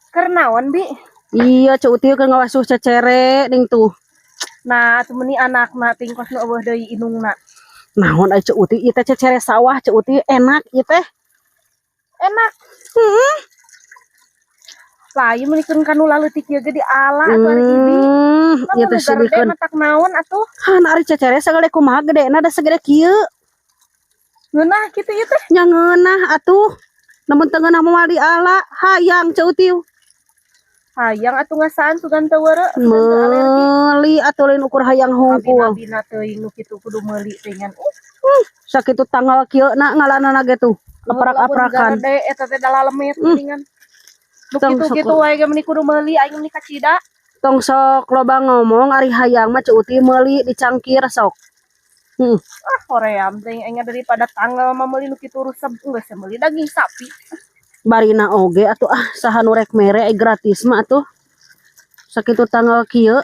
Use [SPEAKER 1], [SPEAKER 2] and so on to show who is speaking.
[SPEAKER 1] Keur naon, Bi?
[SPEAKER 2] Iya, Ceu Uti keur ngawasuh cecere ning tuh.
[SPEAKER 1] Nah, atuh meuni anakna tingkos nu euweuh deui indungna.
[SPEAKER 2] Naon ai, Ceu Uti, ieu teh cecere sawah, Ceu Uti, enak ieu teh.
[SPEAKER 1] Enak.
[SPEAKER 2] Heeh.
[SPEAKER 1] Lah, ieu meuni keun kanu laleutik ieu ge diala atuh ari Ibi.
[SPEAKER 2] Ieu teh
[SPEAKER 1] Lamun nu garede
[SPEAKER 2] sedihkeun.
[SPEAKER 1] Matak naon atuh?
[SPEAKER 2] Han ari cecere sagede kumaha gedena, da segede kieu.
[SPEAKER 1] Ngeunah kitu ieu teh.
[SPEAKER 2] Nya ngeunah atuh. Namun teu ngeunah moal diala, hayang Ceu Uti.
[SPEAKER 1] Hayang atuh ngasaan, sugan teu weureu, sugan teu alergi.
[SPEAKER 2] Meuli atuh, lain ukur hayang hungkul.
[SPEAKER 1] Kabina-bina teuing nu kitu kudu meuli teh ngan.
[SPEAKER 2] Sakitu tanggal kieu na ngalanana ge tuh. Aprak-aprakan.
[SPEAKER 1] Garede eta teh dalalemet geuningan. Nu
[SPEAKER 2] Tong
[SPEAKER 1] kitu-kitu wae ge meuni kudu meuli, aing meuni kacida.
[SPEAKER 2] Tong sok loba ngomong, ari hayang mah Ceu Uti meuli di cangkir sok.
[SPEAKER 1] Ah, hoream teh aing daripada tanggal mah meuli nu kitu rusep, geus meuli daging sapi.
[SPEAKER 2] Barina oge atuh, ah, saha nu rek mere ai gratis mah atuh. Sakitu tanggal kieu.